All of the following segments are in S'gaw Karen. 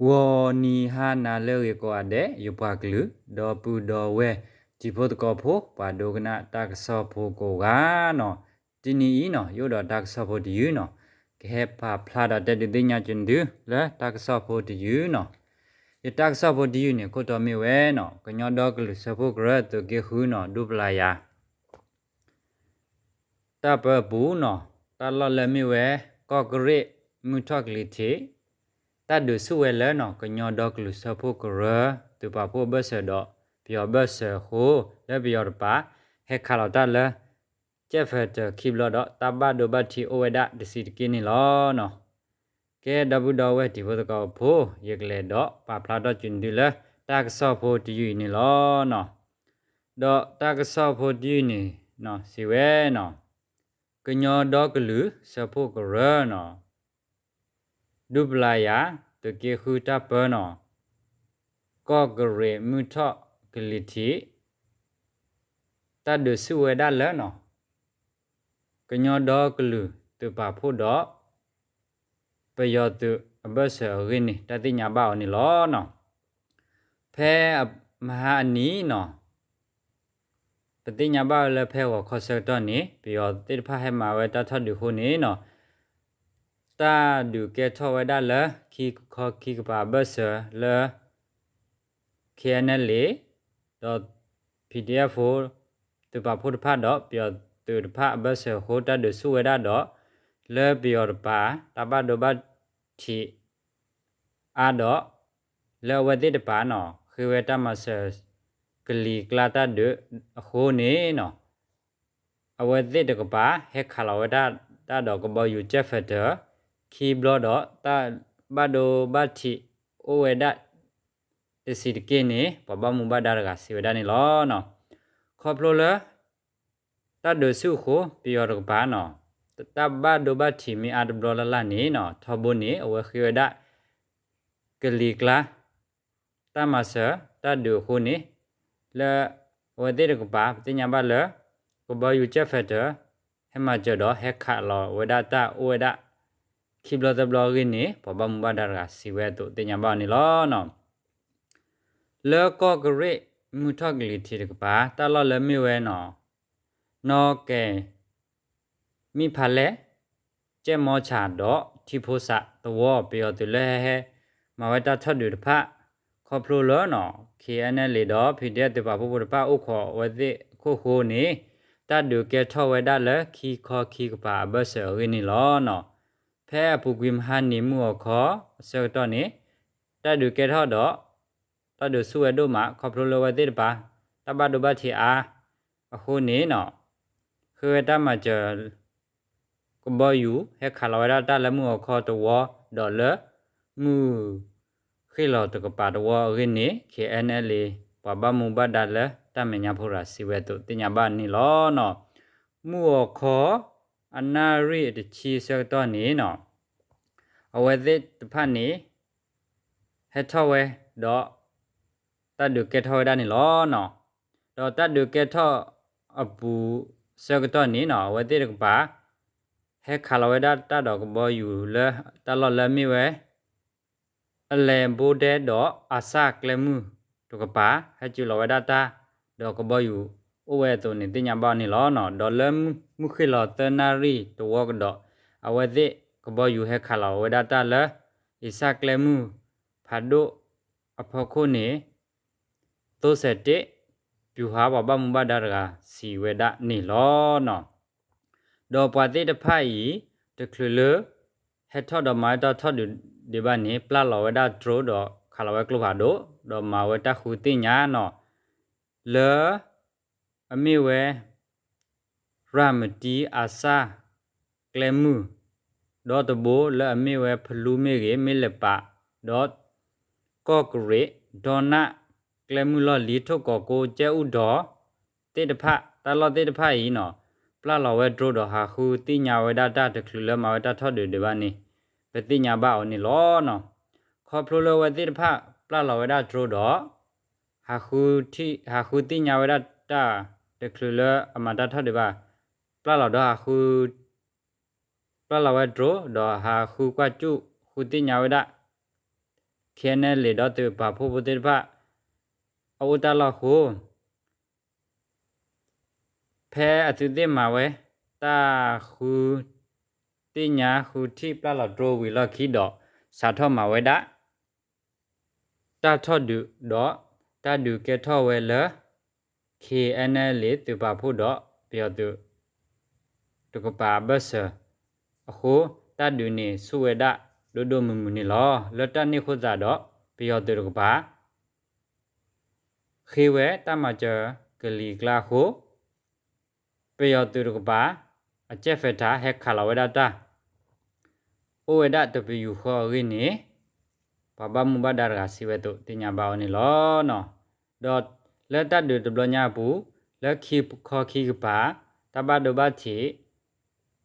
ဂီၤနံၤဟါနၤလၢအဂ့ၤကိးဂၤဒဲး ယပှၤကလုာ် ဒီပုၢ်ဒီဝဲၢ် တံၤဖိသကိးဖိ ပှၤဒိကနၣ်တၢ်ကစီၣ်ဖိကိးဂၤန့ၣ်, တနံၤအံၤန့ၣ် ယအိၣ်ဒီးတၢ်ကစီၣ်ဖိတယုၢ်န့ၣ်, ကဟဲပာ်ဖျါဒီးတဲဒုးသ့ၣ်ညါက့ၤသုလၢတၢ်ကစီၣ်ဖိတယုၢ်န့ၣ်. ယတၢ်ကစီၣ်ဖိတယုၢ်န့ၣ် ခိၣ်တီမ့ၢ်ဝဲန့ၣ် ကညီဒီကလုာ်စၢဖှိၣ်ကရၢသုးက့ဃုန့ၣ် ဒူပလၤယၤ တၢ်ပၢအပူၤန့ၣ်, တၢ်လီၢ်လၢမ့ၢ်ဝဲ ကီၢ်ကရ့ၣ် မုၢ်ထီၣ်ကလံၤထံး, တၢ်ဒုးဆူၣ်ဝဲလၢန့ၣ် ကညီဒီကလုာ်စၢဖှိၣ်ကရၢ သုးပာ်ဖှိၣ်အဘၢၣ်စၢၤဒီး ပယီၤအဘၢၣ်စၢၤအဃိ လၢပယီၤတပၤ ဟဲခးလီၤတၢ်လၢ ကၠဲၣ်ဖဲးတၢၣ်ခံဘျီဒီး တၢ်ဘၣ်ဒိဘၣ်ထံးအိၣ်ဝဲဒၣ်တဆံးတက့ၢ်န့ၣ်လီၤန့ၣ်. ကဲ ဒီပုၢ်ဒီဝဲၢ်တံၤဖိသကိးဖိ, ယကလဲၤဒီးပာ်ဖျါထီၣ်က့ၤသုလၢတၢ်ကစီၣ်ဖိတယုၢ်အံၤန့ၣ်လီၤန့ၣ်. ဒီးတၢ်ကစီၣ်ဖိတယုၢ်န့ၣ် စံးဝဲန့ၣ်, ကညီဒီကလုာ်စၢဖှိၣ်ကရၢန့ၣ် ဒူပလၤယၤ သုးက့ဃုတၢ်ပၢန့ၣ်, ကီၢ်ကရ့ၣ်မုၢ်ထီၣ်ကလံၤထံး, တၢ်ဒုးဆူၣ်ဝဲဒၣ်လၢန့ၣ် ကညီဒီကလုာ်သုးပာ်ဖှိၣ်ဒီး ပယီၤသုးအဘၢၣ်စၢၤအဂ့ၢ်န့ၣ် တၢ်သ့ၣ်ညါဘၣ်အီၤန့ၣ်လီၤန့ၣ်. ဖဲမဟါအနံၤန့ၣ် ပသ့ၣ်ညါဘၣ်ဝဲလၢဖဲဂီၤခီဆၢကတီၢ်န့ၣ် ပယီၤသ့ၣ်တဖၣ်ဟဲမၤဝဲတၢ်ထီၣ်ဒုးအဃိန့ၣ်န့ၣ်, တၢ်ဒုးကဲထီၣ်ဝဲဒၣ်လၢ ခံခီခံကပၤအဘၢၣ်စၢၤလၢ ခ့ၣ်အဲၣ်ၣ်လ့ၣ် ဒီး ပီၣ်ဒံၣ်အၣ်ဖိ သုးပာ်ဖှိၣ်တဖၣ်ဒီး ပယီၤသုးတဖၣ်အဘၢၣ်စၢၤအဃိ တၢ်ဒုးဆူၣ်ဝဲဒၣ်ဒီး လၢပယီၤတပၤ တၢ်ဘၣ်ဒိဘၣ်ထံးအါဒီး လၢအဝဲသ့ၣ်တပၤန့ၣ် ဃ့ဝဲတၢ်မၤစၢၤကလံၤကျါတၢ်ဒုးအဃိန့ၣ်န့ၣ်, အဝဲသ့ၣ်တကပၤ ဟဲခးလီၤဝဲဒၣ်တၢ်ဒီးကဘီယူၤ Jet Fighter ခံဘျီဒီး တၢ်ဘၣ်ဒိဘၣ်ထံးအိၣ်ဝဲဒၣ်တဆံးတက့ၢ်န့ၣ် ပှၤဘၣ်မူဘၣ်ဒါတဂၤစံးဝဲဒၣ်န့ၣ်လီၤ. ခီဖျိလၢ တၢ်ဒုးဆူၣ်အဃိ ပယီၤတကပၤန့ၣ် တၢ်ဘၣ်ဒိဘၣ်ထံးမ့ၢ်အါတဘျီလၢ်လၢ်န့ၣ်န့ၣ် ထီဘိန့ၣ် အဝဲဃ့ဝဲဒၣ် ကလံၤကျါ တၢ်မၤစၢၤတၢ်ဒုးအဃိန့ၣ် လၢအဝဲသ့ၣ်တကပၤ ပသ့ၣ်ညါဘၣ်လၢ ကဘီယူၤ Jet Fighter ဟဲမၤစၢၤဒီး ဟဲခးလီၤဝဲဒၣ်တၢ်အိၣ်ဝဲဒၣ် ခံဘျီသၢဘျီအဂ့ၢ်န့ၣ် ပှၤဘၣ်မူဘၣ်ဒါတဂၤစံးဝဲအသိးသ့ၣ်ညါဘၣ်အီၤန့ၣ်လီၤ. လၢကီၢ်ကရ့ၣ် မုၢ်ထီၣ်ကလံၤထံးတကပၤ တၢ်လီၢ်လၢမ့ၢ်ဝဲန့ၣ် နီၣ်ကဲၤ မံၣ်ဖးလဲၢ် ကၠဲၣ်မီဆၣ်ဒီးထံဖိစးသဝီ ပယီၤသုးလၢဟဲဟဲမၤဝဲတၢ်ထီၣ်ဒုးတဖၣ် ခီဖျိလၢန့ၣ် ခ့ၣ်အဲၣ်ၣ်လ့ၣ်ဒီး ပီၣ်ဒံၣ်အၣ် သုးပာ်ဖှိၣ်ဖိတဖၣ်အိၣ်ခိးအဝဲသ့ၣ်အခိၣ်ဃိန့ၣ် တၢ်ဒုးကဲထီၣ်ဝဲဒၣ်လၢခံခီခံကပၤအဘၢၣ်စၢၤအဂ့ၢ်န့ၣ်လီၤ. ဖဲအပူၤကွံာ်မဟါနံၤမုၢ်ဂီၤခီအဆၢကတီၢ်န့ၣ် တၢ်ဒုးကဲထီၣ်ဒီး တၢ်ဒုးဆူၣ်ဝဲဒိၣ်မး ခီဖျိလၢအဝဲသ့ၣ်တဖၣ် တၢ်ဘၣ်ဒိဘၣ်ထံးအါအဃိန့ၣ် ဃ့ဝဲတၢ်မၤစၢၤ ကဘီယူၤ ဟဲခးလီၤဝဲဒၣ်တၢ်လၢမုၢ်ဂီၤခီတဝီ ဒီးလၢမုၢ်ဃ့ၢ်လီၤတကပၤတဝီအဂ့ၢ်န့ၣ် ခ့ၣ်အဲၣ်ၣ်လ့ၣ် ပှၤဘၣ်မူဘၣ်ဒါလၢတၢ်မဲာ်ညါဖိတဂၤစံးဝဲအသိးသ့ၣ်ညါဘၣ်န့ၣ်လီၤ. မုၢ်ဂီၤခီ အနၣ်ရံၣ်တဆံအဆၢကတီၢ်န့ၣ် အဝဲသ့ၣ်တဖၣ်န့ၣ် ဟဲထီၣ်ဝဲဒီး တၢ်ဒုးကဲထီၣ်ဝဲဒၣ်န့ၣ်လီၤ. ဒီးတၢ်ဒုးကဲထီၣ်အပူၤအဆၢကတီၢ်န့ၣ် အဝဲသ့ၣ်တကပၤ ဟဲခးလီၤဝဲဒၣ်တၢ်ဒီးကဘီယူၤလၢတၢ်လီၢ်လၢမ့ၢ်ဝဲ အလဲၤဘိဒဲဒီးအစၢ်ကျဲမုၢ်တကပၤ ဟဲစၢၤလီၤဝဲဒၣ်တၢ်ဒီးကဘီယူၤအိၣ်ဝဲအသိးန့ၣ် သ့ၣ်ညါဘၣ်အီၤန့ၣ်လီၤ. ဒီးလၢမုၢ်ဃ့ၢ်လီၤသၢနၣ်ရံၣ်တဝီကဒီး အဝဲသ့ၣ်ကဘီယူၤဟဲခးလီၤဝဲဒၣ်တၢ်လၢ အစၢ်ကျဲမုၢ် ဖးဒိၣ်အဖီခိၣ်န့ၣ် သိစဲးတ့ၢ် ပျူၤဟး ပှၤဘၣ်မူဘၣ်ဒါတဂၤစံးဝဲဒၣ်န့ၣ်လီၤ. ဒီးပှၤသ့ၣ်တဖၣ်အံၤ တချုးလၢ ဟဲထီၣ်ဒီးမၤဝဲတၢ်ထီၣ်ဒုးဒံးဘၣ်န့ၣ် ပျၢ်လီၤဝဲဒၣ် drone ဒီးခးလီၤဝဲကျိဖးဒိၣ် ဒီးမၤဝဲတၢ်ဃုသ့ၣ်ညါန့ၣ် လၢ အမ့ၢ်ဝဲ ရၤမတံအစၢ်ကျဲမုၢ် ဒီတဘိလၢအမ့ၢ်ဝဲဖလူမ့ၢ်ဂ့ၤ မ့ၢ်လဲၤပာ် ဒီး ကီၢ်ကရ့ၣ် ဒီနၣ် ကျဲမုၢ်လီၢ်လံၤ ထိၣ်ကီၤကိ ကၠဲၣ်အူၣ်ဒီး သ့ၣ်တဖၣ် တၢ်လီၢ်သ့ၣ်တဖၣ်အံၤန့ၣ် ပျၢ်လီၤဝဲ drone ဒီးဟးဃုသ့ၣ်ညါဝဲဒၣ်တၢ်တချုးလၢမၤဝဲတၢ်ထီၣ်ဒုးဒံးဘၣ်န့ၣ် ပသ့ၣ်ညါဘၣ်အီၤန့ၣ်လီၤ. ခီဖျိလၢအဝဲသ့ၣ်တဖၣ်ပျၢ်လီၤဝဲဒၣ် drone ဒီး ဟးဃုသ့ၣ်ညါဝဲဒၣ်တၢ်တချုးလၢအမၤတၢ်ထီၣ်ဒုးဘၣ် ပျၢ်လီၤဒီးဟးဃု ပျၢ်လီၤဝဲ drone ဒီးဟးဃုကွၢ်စူၣ်ဃုသ့ၣ်ညါဝဲဒၣ် K N L A ဒီးသုးပာ်ဖှိၣ်ဖိသ့ၣ်တဖၣ် အအိၣ်တၢ်လီၢ်အဃိ ဖဲအသုးသ့ၣ်မၤဝဲ တၢ်ဃုသ့ၣ်ညါဃုထံၣ်ပျၢ်လီၤတြိဝံၤလီၢ်ခံဒီး စးထီၣ်မၤဝဲဒၣ် တၢ်ထီၣ်ဒုးဒီး တၢ်ဒုးကဲထီၣ်ဝဲလၢ K N L A သုးပာ်ဖှိၣ်ဒီး ပယီၤသုးတကပၤအဘၢၣ်စၢၤအဃိ တၢ်ဒုးန့ၣ်ဆူၣ်ဝဲဒၣ်ဒိၣ်ဒိၣ်မုၢ်မုၢ်န့ၣ်လီၤ. လၢတၢ်န့ၣ်အဃိသတးဒီး ပယီၤသုးတကပၤ ဃ့ဝဲတၢ်မၤစၢၤကလံၤကျါအဃိ ပယီၤသုးတကပၤ အ jet fighter ဟဲခးလီၤဝဲဒၣ်တၢ် အိၣ်ဝဲဒၣ်တပယူာ်ဃီအဂ့ၢ်န့ၣ် ပှၤဘၣ်မူဘၣ်ဒါတဂၤစံးဝဲအသိးသ့ၣ်ညါဘၣ်အီၤန့ၣ်လီၤ. ဒီးလၢတၢ်ဒုးတဘျီညါအပူၤ လၢခံခီခံကပၤ တၢ်ဘၣ်ဒိဘၣ်ထံး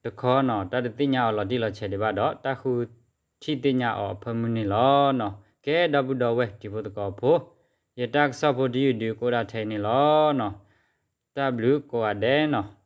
တခီနီၤ တၢ်တသ့ၣ်ညါအီၤလီၤတံၢ်လီၤဆဲးဒံးဘၣ်ဒီး တၢ်ဃုထံၣ်သ့ၣ်ညါအီၤအဖၢမုၢ်န့ၣ်လီၤ. ကဲ ဒီပုၢ်ဒီဝဲၢ်တံၤဖိသကိးဖိ ယတၢ်ကစီၣ်ဖိတယုၢ်ဒုးကအိၣ်ဒၣ်ထဲအံၤန့ၣ်လီၤ. တၢ်ဘျုးကိးဂၤဒဲးနီၤ.